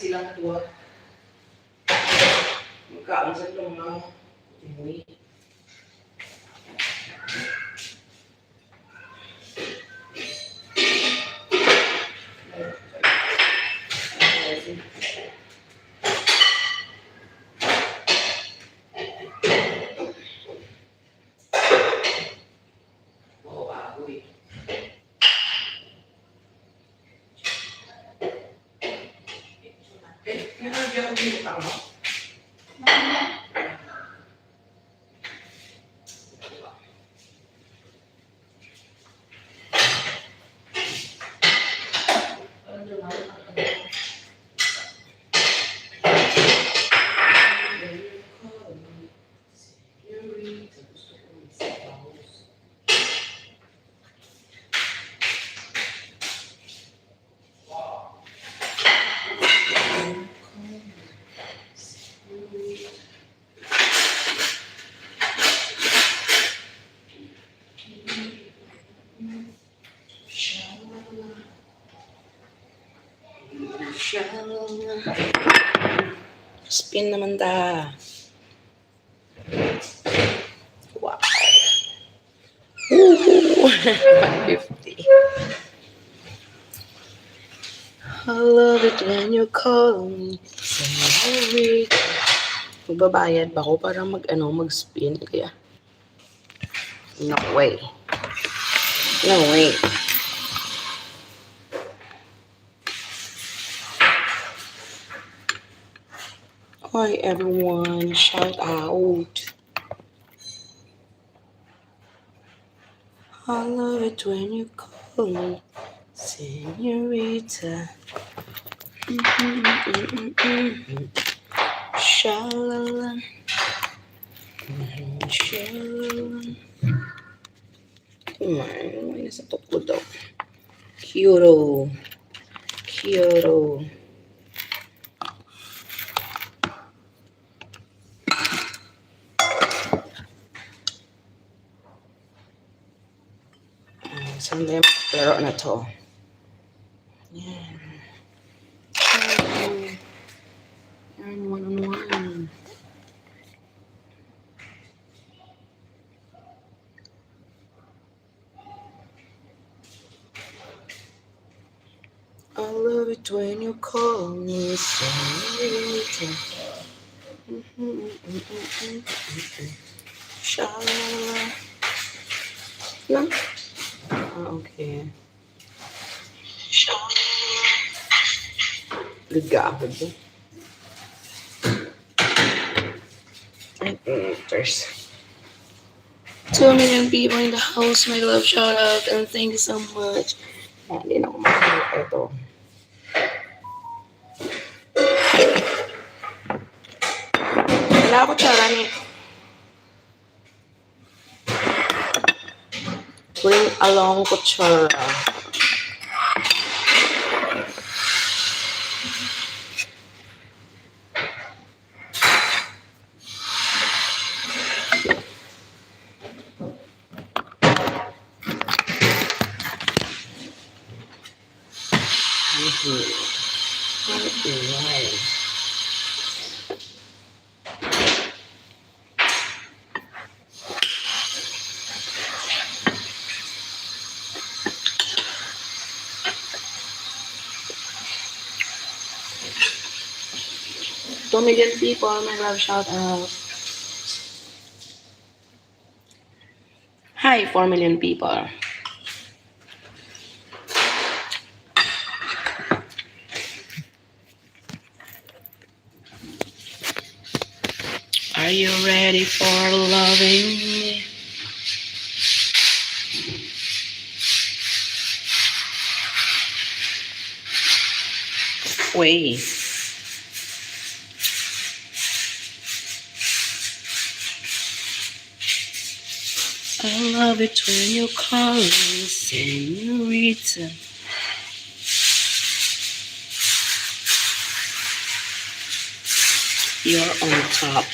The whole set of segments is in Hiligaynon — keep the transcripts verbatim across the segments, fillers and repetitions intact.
Silang tuwa. Magkaon sa tungaw. Uy. Spin naman ta. Wow. Ooh, one fifty. I love it when you call me señorita. Magbabayad ba ako para mag, ano, mag-spin? Kaya, no way. No way. Hi, everyone. Shout out. I love it when you call me señorita. Mm-hmm, mm-hmm, mm-hmm. Shalala. Mm-hmm, shalala. Come on, why nasa top ko daw? Kyoto. Kyoto. Ah, saan na yung laro na to? Yan. Yan, one on one. I love it when you call me señorita. Shalala. Lang? Ah, okay. Gagahod mo. Ay, mm, there's two million people in the house. My love, shout out, and thank you so much. Ah, di na ako makakita ito. Wala ako tsara ni. Bring along kutsara. Two million people, my love, shout out. Hi, four million people. Are you ready for loving me? Wait. I love it when you call me señorita. You're on top.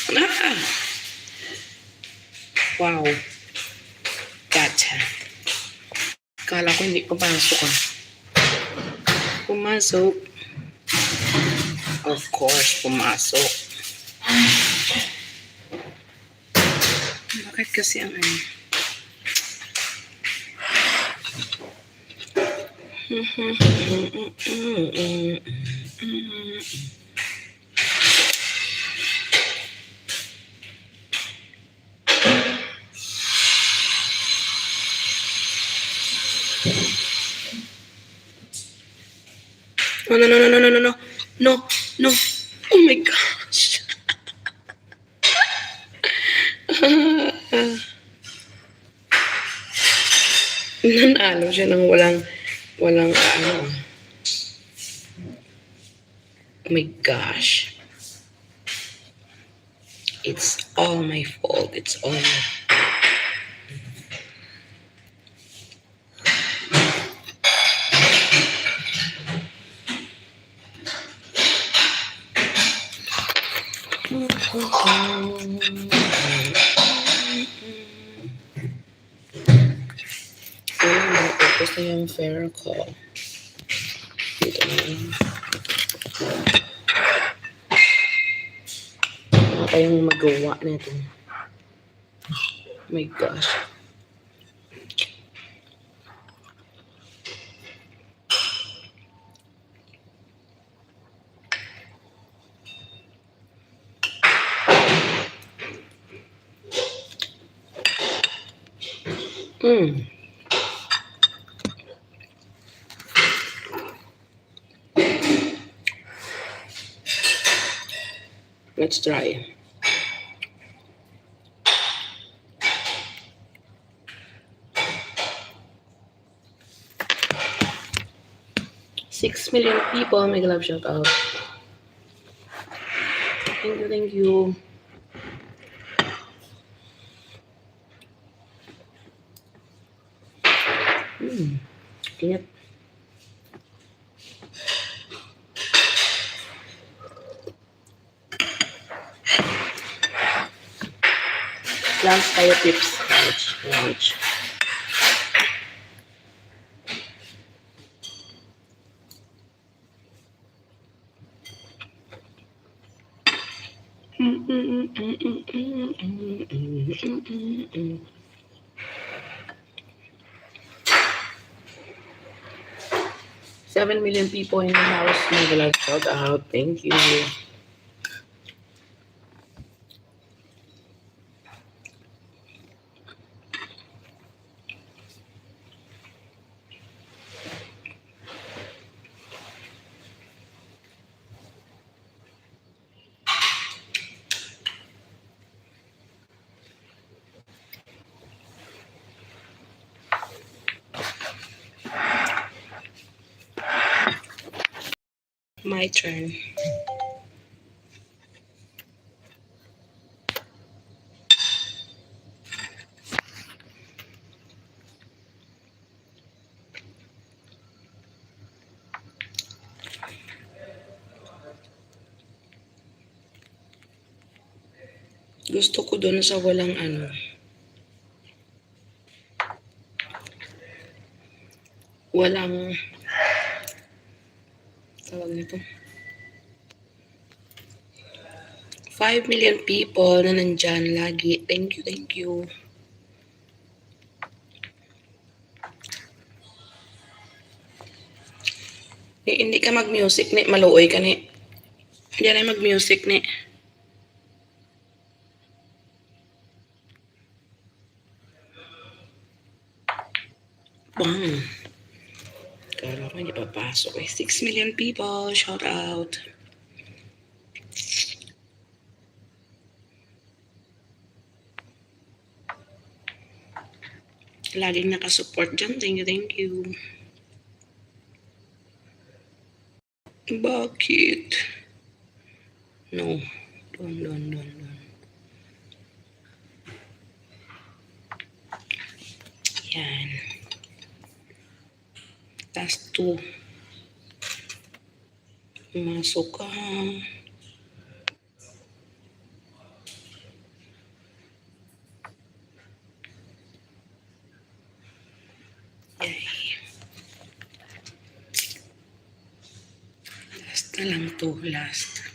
Ah! Wow. Gotcha. Kala ko hindi pumasok, ah. Pumasok. Of course, pumasok. Bakit kasi ang ano? No, no, no, no, no, no, no. No, no. Oh my gosh. Nanalo siya ng walang, walang, ah, ano. Oh my gosh. It's all my fault. It's all my Ayun, tapos na yung fair ko. Dito na yun. Wala pa yung magawa natin. Oh my gosh. Mm. Let's try. Six million people, mega love shout out. Thank you, thank you. Hmm. Init. Lunch tayo, peeps. Lunch, lunch. Seven million people in the house. Mega love shout out. Thank you. My turn. Gusto ko dun sa walang ano. Walang, tawag nito, five million people na nandyan lagi. Thank you, thank you. Eh, hindi ka mag-music ni, maluoy ka ni. Hindi na mag-music ni. Bang. Kala ko hindi papasok eh. Six million people. Shout out. Laging nakasupport dyan. Thank you, thank you. Bakit? No. Doon, doon, doon, doon. Yan. Last two. Masok ka. Alam to, last.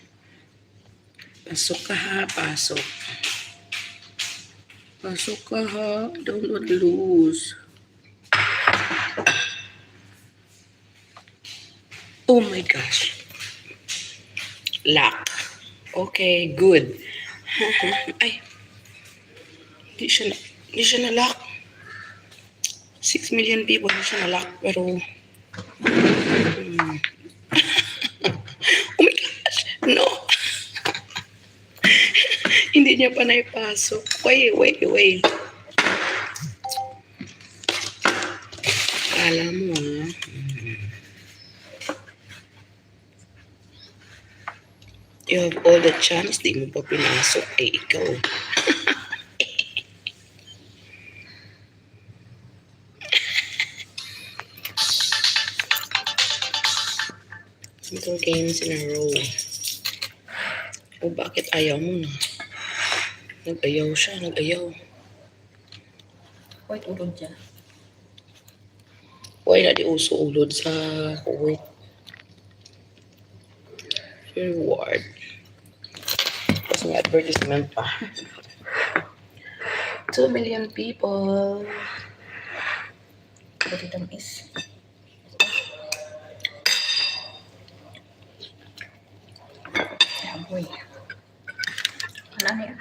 Pasok ka ha, pasok. Pasok ka ha, don't lose. Oh my gosh. Lock. Okay, good. Ay. Di siya na, di siya na-lock. Six million people, di siya na-lock. Pero, hmm. Oh my gosh. No. Hindi niya pa naipasok. Wait, wait, wait. Alam mo, ah. You have all the chance, di mo pa pinasok, eh, ikaw. Two games in a row. O, bakit ayaw mo na? Nag-ayaw siya, nag-ayaw. Wait, ulod siya. Why na di uso ulod sa Kuwait? Reward. Kasi may advertisement pa. Two million people. Pwede tamis. Amoy. Ano na yan?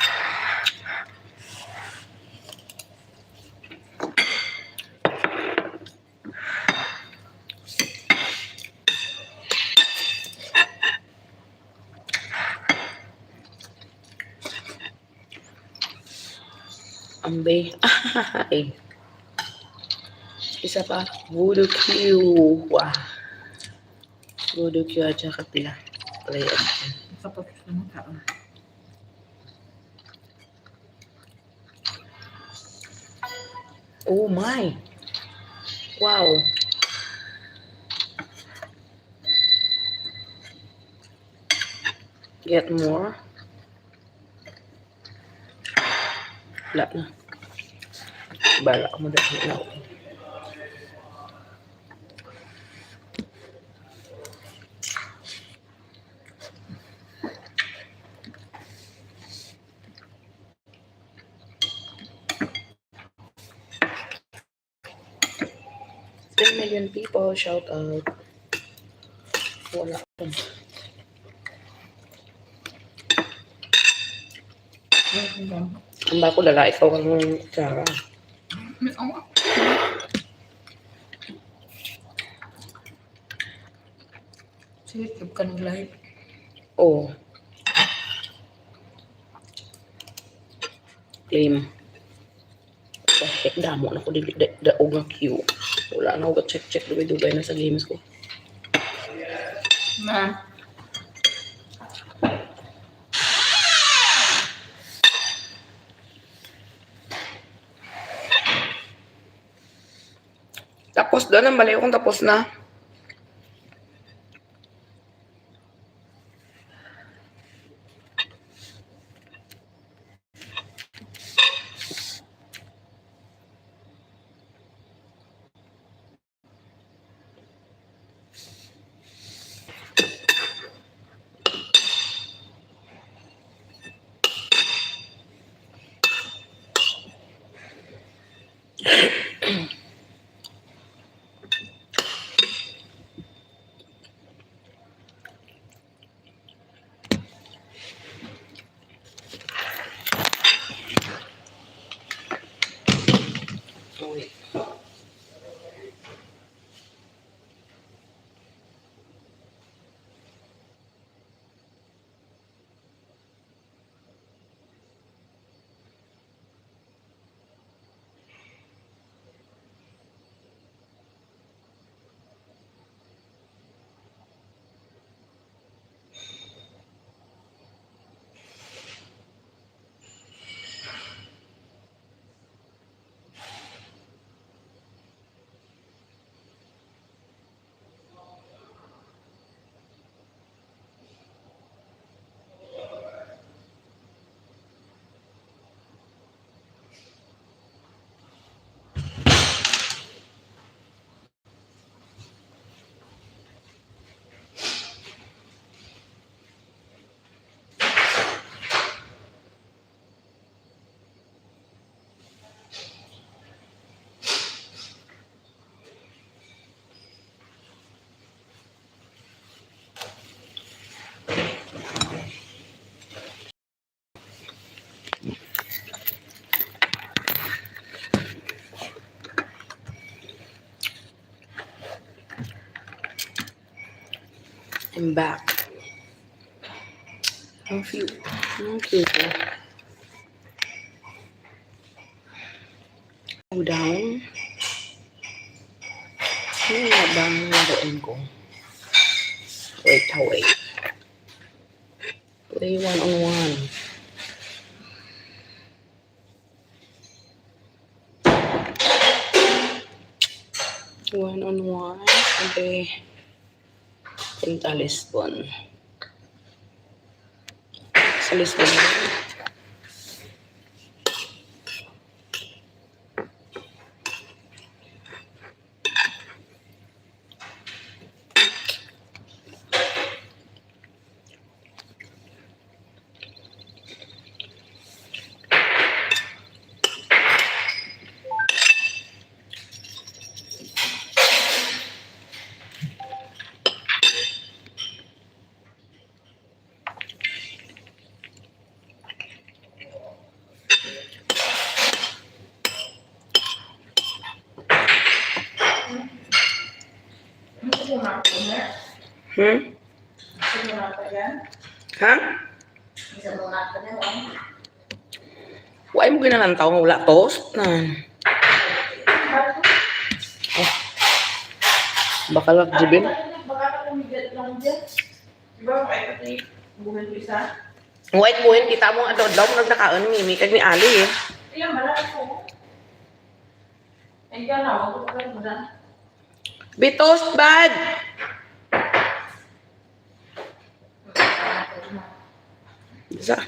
Ambe. Ay. Isa pa. Voodoo Q. Wow. Voodoo Q at saka pila. Play again. Kapag ano ka, ah. Oh my. Wow. Get more. Wala na. Bala mo dahil na. Ten million people, shout out. Wala. Ang bako lalaki ko ang Sarah. Sige, keep ka ng live. Oh. Claim. Heck, damo na ko dili da-, daog nga queue. Wala na ko check-check, dugay-dugay na sa games ko. Na. Tapos doon ang balayo kung tapos na. I'm back. Ang cute. Ang cute. Go down. Ano nga ba ang laruin ko? Wait, ha, wait. Play one on one. One on one. Okay. Punta Lisbon. Sa Lisbon. Hmm? Ha? Wa mo ginalantaw nga wala toast na. Oh. Bakal lang, Jibin. Wait, buhin kita mo adlaw-adlaw mo nagnakaon ni Mimi kag ni Ali eh. Be toast, bad. Sa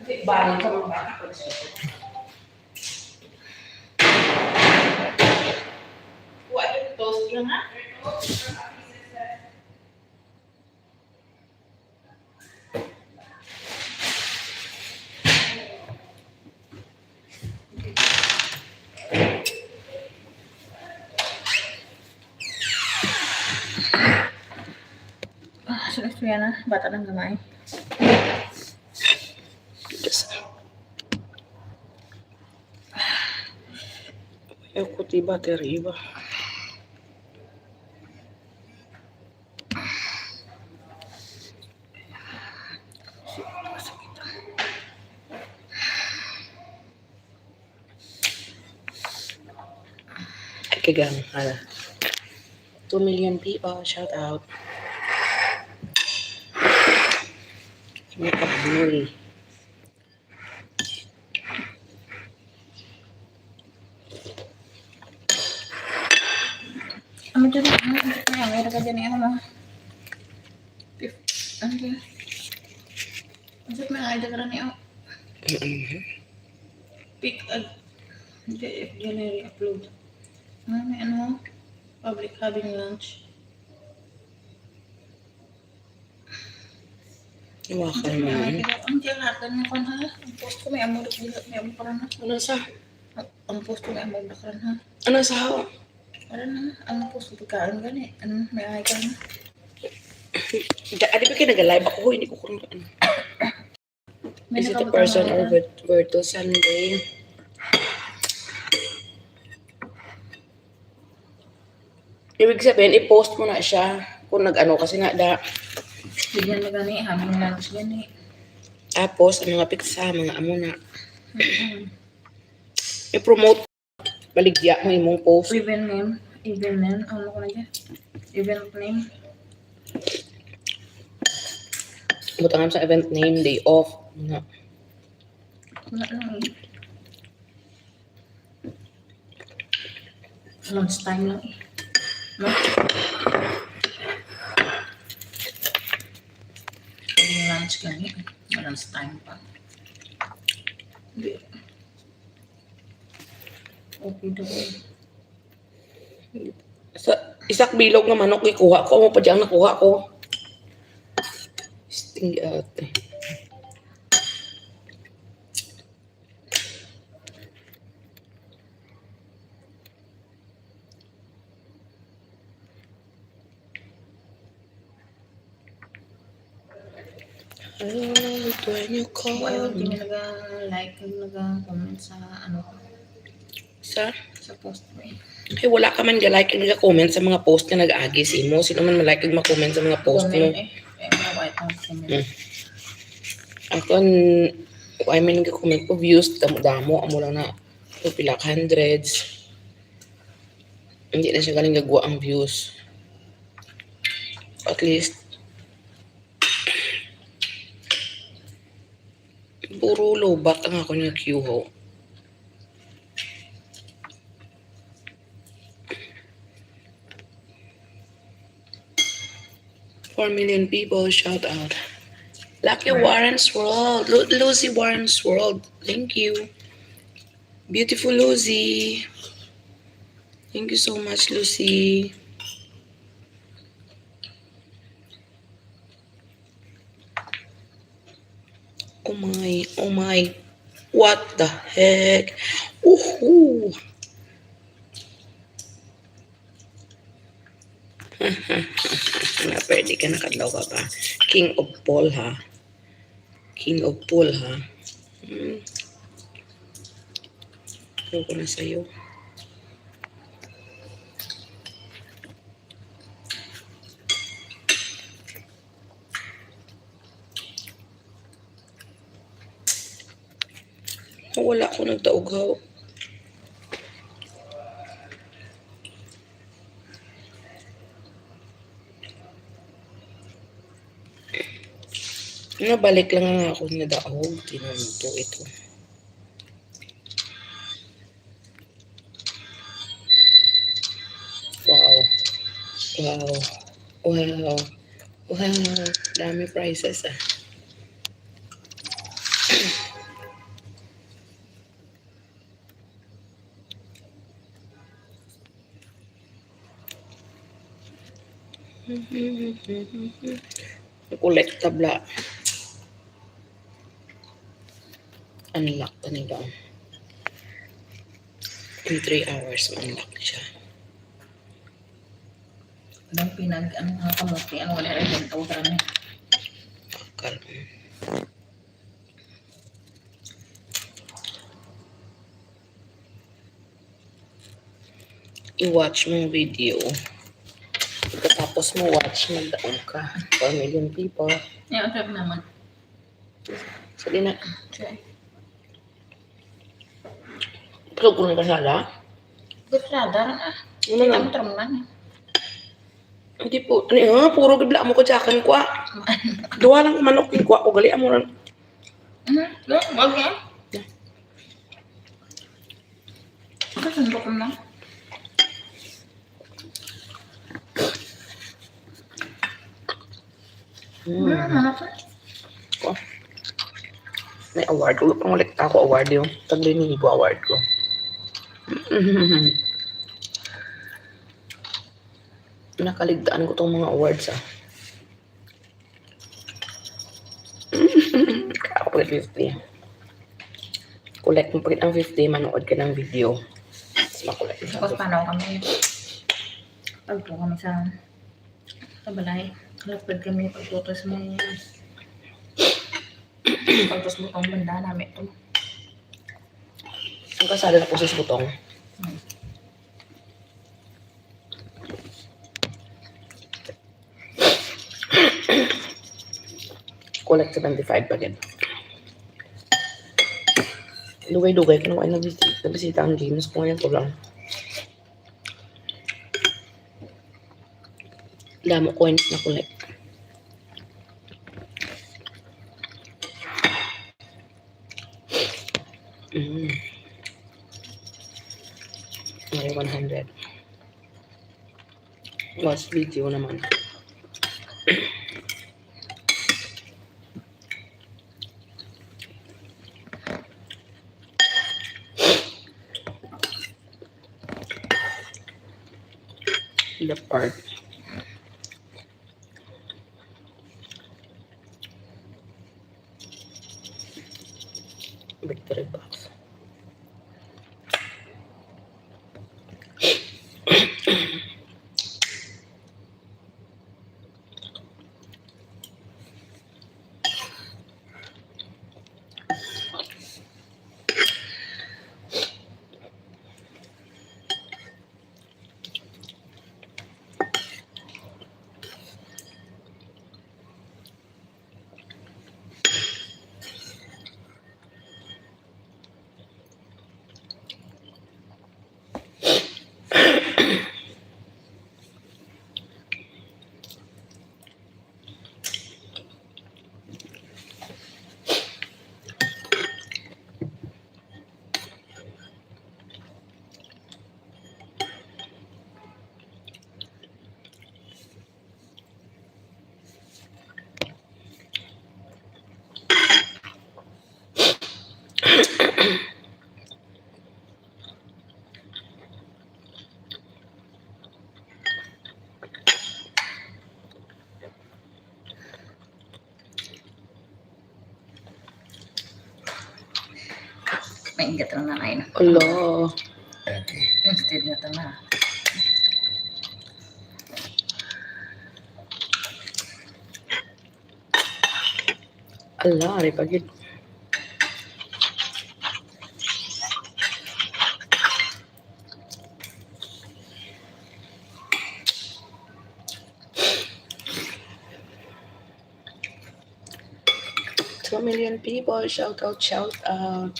Di, balon sa mga bata ko. Kuha yung toast lang, ha? Ah, sulit ko yan, ah. Bata ng gamay. Yes. Ayaw ko ti battery ba? Ay, kagang, hala. Two million people, shout out. Makabuli. Ano dyan? Ano, ano, ano, ano ka dyan, ano mo? Fif-, ano dyan? Ang sakit na nga, ito ka rin, oh. Mm-hmm. Pick a J F January upload. Ano, may ano? Public having lunch. Iwakan mo Ang yun. Ang tiyan natin yung kan, ha? Ang post ko may amo, may amo pa rin, ha? Ano sa? Ang, ang post ko may amo pa rin, ha? Ano sa? Para na, ang post ko pagkaon gani. Ano, may ay ka na? Da-, adi ba kayo nag-live ako? Hindi ko kung ano. May Is it a nakabutang person na or ba? Vir-, virtual Sunday? Ibig sabihin, i-post mo na siya kung nag-ano, kasi nga da. Bigyan na gani, having lunch gani. Tapos, ang mga pizza, mga amo na. Mm-mm. I-promote, baligya mo imong post. Event name, event name, ano ko na dyan? Event name. Butangan sa event name, day off. Nga. Wala lang eh. Lunch time lang eh. No? Yung lunch gani. Lunch time pa. Hindi. Okay daw eh. Sa isak bilog nga manok gikuha ko, amo pa dyan nakuha ko. Sting ate. Oh, when you call Why would you me. Naga-like, naga-comment sa ano ko? Sa? Sa post ko eh. Kay wala ka man ga-like and ga-comment sa mga post nga nag-agi sa imo. Sino man ma-like ug ma-comment sa mga post Comment mo? Eh. Kaya wala ko itong comment. Hmm. Ako, n-, why man ga-comment ko, views, damo-damo, amo lang na, kung pila ka hundreds. Hindi na siya galing gagwa ang views. At least, puro lowbat ang ako nga queue ho. Four million people, shout out. Lucky Warren's World. Lu- Lucy Warren's World. Thank you. Beautiful Lucy. Thank you so much, Lucy. Oh my, oh my. What the heck? Uhu. Na pwede ka, nakadlaw ka pa. King of Paul, ha? King of Paul, ha? Hmm. Ano ko na sa'yo? Wala ko nagdaog, haw. Nabalik lang ang ako nga daog. Tinanto ito. Wow. Wow. Wow. Wow. Dami prizes, ah. Collectible. Unlock pa nila. In three hours, ma-unlock na siya. Nang pinag, ano nga kamote, ano wala rin ang tawag rin eh. Akal. I-watch mo ang video. Pagkatapos mo watch, magdaog ka. Four million people. Yan, ang sarap naman. Sige na. Okay. Pero kung nagkasala, Gusto na, daran ah. Ano na? Ang tram lang. Hindi po. Ano yun? Puro gibla mo ko dyakan ko, ah. Duha lang manok yung kuha ko. Gali, amo lang. Mhm. Wag na. Kasi sundok ko na. Hmm. Ano na to? Ko. May award ko. Pangulit ako award yung taglinigo award ko. Nakaligtaan ko tong mga awards, ah. Ako pa fifty. Collect mo pa ang fifty, manood ka ng video. Mas makulit na. Tapos paano kami? Pagpo kami sa sa balay. Lapad kami pagtutos mo. Pagtutos mo tong banda namin to. Ang kasada na po sa butong. Collect seventy-five pa din. Dugay-dugay ko nang nabisita, nabisita ang games ko ngayon ko lang. Damo coins na collect. Mm. May one hundred. Watch video naman. The part. Victory box. Ang gatang na kain. Hello. Instead na ito na. Ala, ari pa gid. Two million people, shout out, shout out.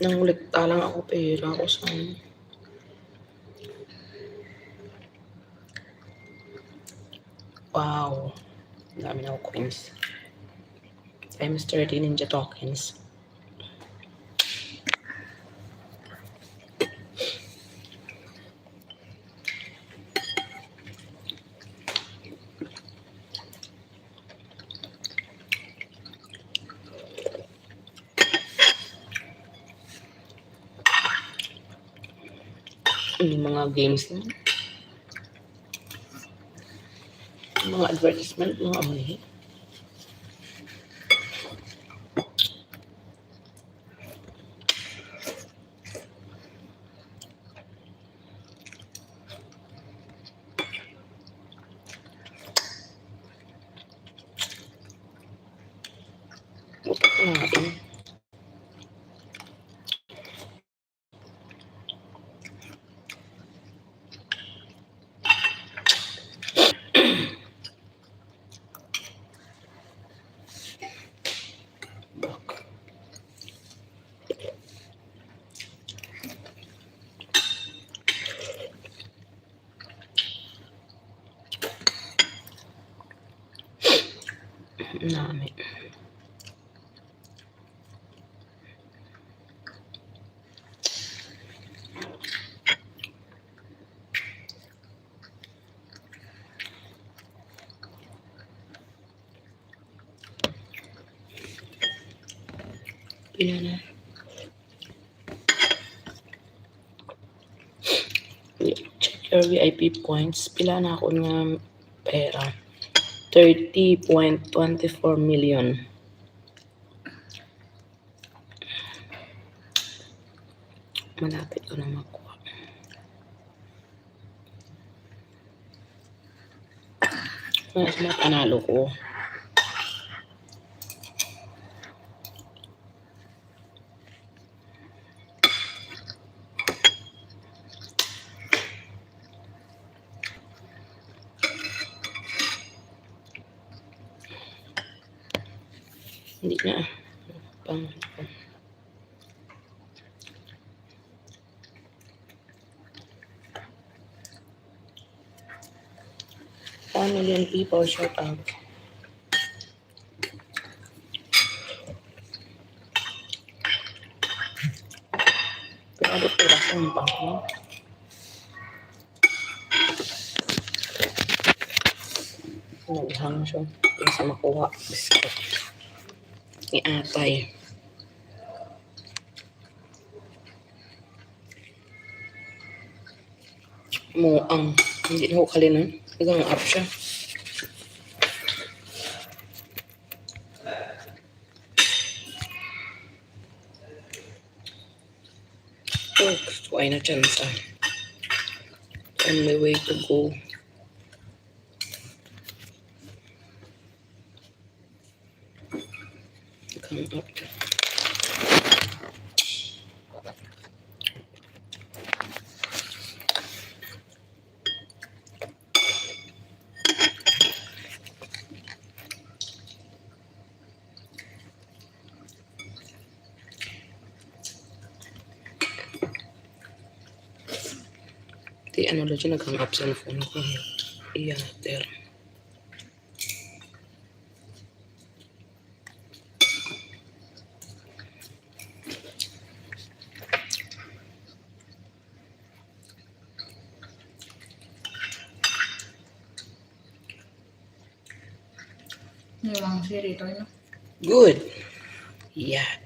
Nangolekta lang ako pera ko sa ano. Wow. Ang dami na ako coins. Times thirty ninja tokens. Yung mga games na. Yung mga advertisement, mga ano eh. Utak na ako. Nami. Pila na? Check your V I P points. Pila na ako nga pera? Thirty point twenty four million. Malapit ko na makuha. Mas mapanalo ko. Hindi na. Pang One million people, shout out. Pero abot ko lang sa bangko. Nagihang siya. Yung sa makuha. Biscuit. Ni atay. Mo ang hindi na ko kalin, eh. Nagang up siya. Oh, gusto ko ay na chance, ah. On my way to go. Come up. Di ano lang siya, naghang up sa phone ko. Iya, there. Yung mga sirito, no? Good. Yeah.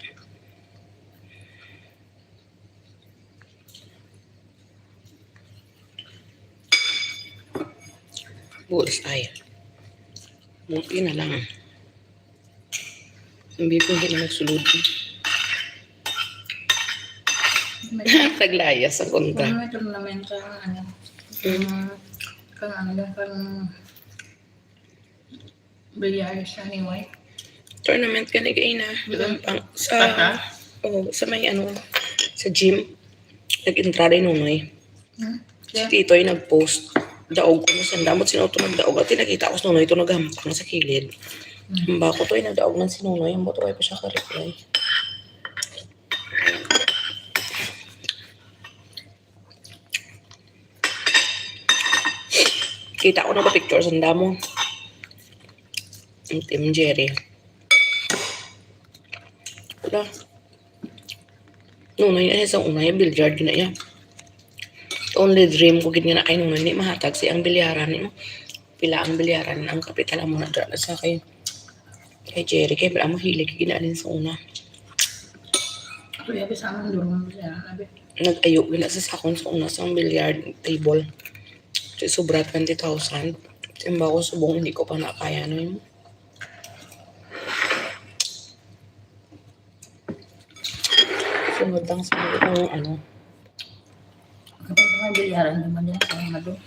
Bullseye. Buti na lang. Ang bipo hindi na nagsulod. Taglayas ang kontra. Ano may tournament sa ano? Mm. Ang, kang ano, kang bilyar sa anyway. Tournament ka na gay na. Mm. Gampang. Sa, Aha. Oh, sa may ano, sa gym. Nag-entrada yung nunoy. Hmm? Si Titoy nag-post. Daog ko na sa damot, sino to nagdaog? Ati nakita ko sa nunoy to nagampang sa kilid. Hmm. Ang bako to ay nagdaog ng si nunoy. Ang buto ay pa siya ka-reply. Kita ko na ba picture sa damo? Ang Team Jerry. Wala. Nunoy na sa una, yung billiard na iya. Only dream ko gid nga na kay nunoy ni mahatag si ang bilyaran nimo. Pila ang bilyaran ang kapital amo na dra sa kay kay Jerry kay bala mo hilig gid na sa una. Kuya, bisa ang durong mo siya, abi. Nag-ayo gid na sa sakon sa una sa billiard table. Kay sobra twenty thousand. Simba ko subong hindi ko pa na kaya no yun. Sunod lang sa mga ano. Kapag mga bilyaran naman yan sa mga doon.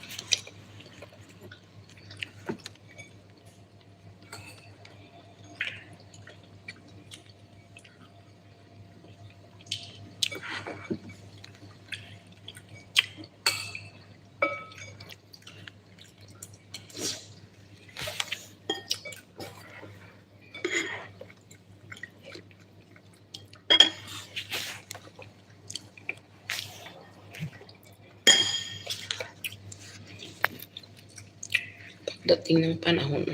Pagdating ng panahon,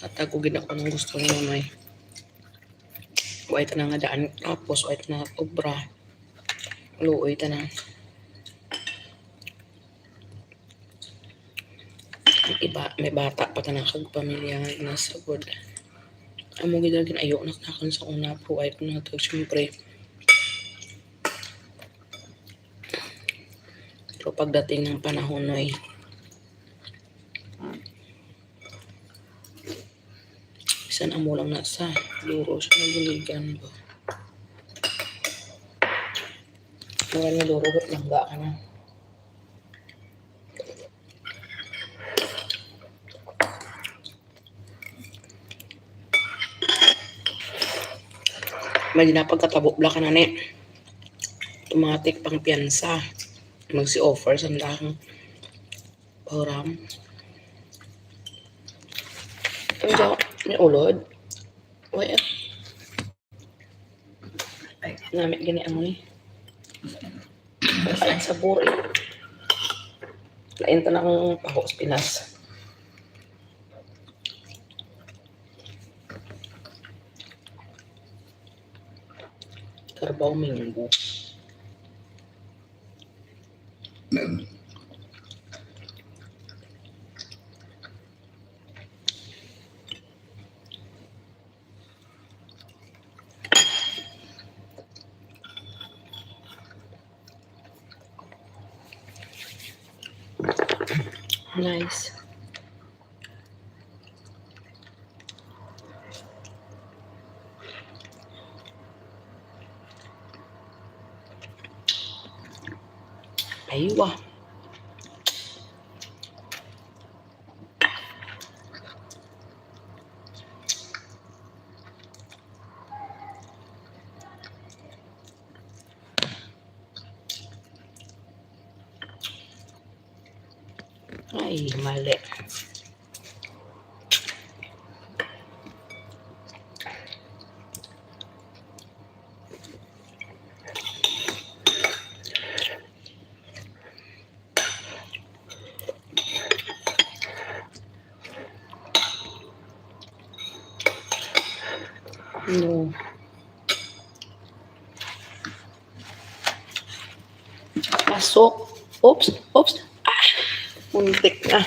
hatag ko gid ako ng gusto ni Nonoy. Wa ito na nga daan, tapos wa ito na obra. Luoy ta na. Ang iba, may bata pa ta na kag pamilya nga nasa good. Amo gid ang ginayo na nakon sa una, pruway ko na to, syempre. Pero pagdating ng panahon, noy, bisan amo lang na sa duro sa nabuligan ba. Mura ni duro, ba't langga ka na? May di na pagkatabo bla ka na ni. Automatic pang piyansa. Magsi-offer sa ndang program. Ang daw, may ulod. Wait. Ay, nami gani ang ni. Basta ang sabor eh. Lain ta na ang paho sa Pinas. Carabao Mango. Nice. Aywa. Ay, mali. No. Pasok. Oops, oops. Ah, muntik na.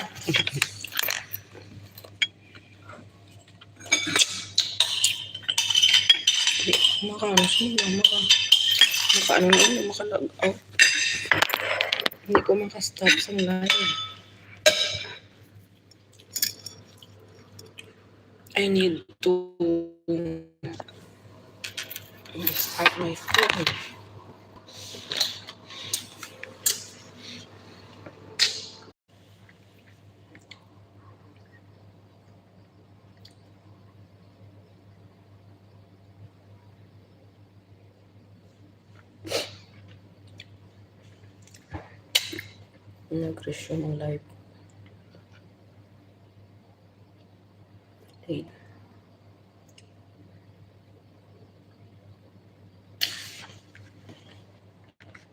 Maka, ano siya, maka, maka, ano na yun, maka-log out. Hindi ko maka-stop sa live. I need to start my phone. Nag-resume ang live. Wait.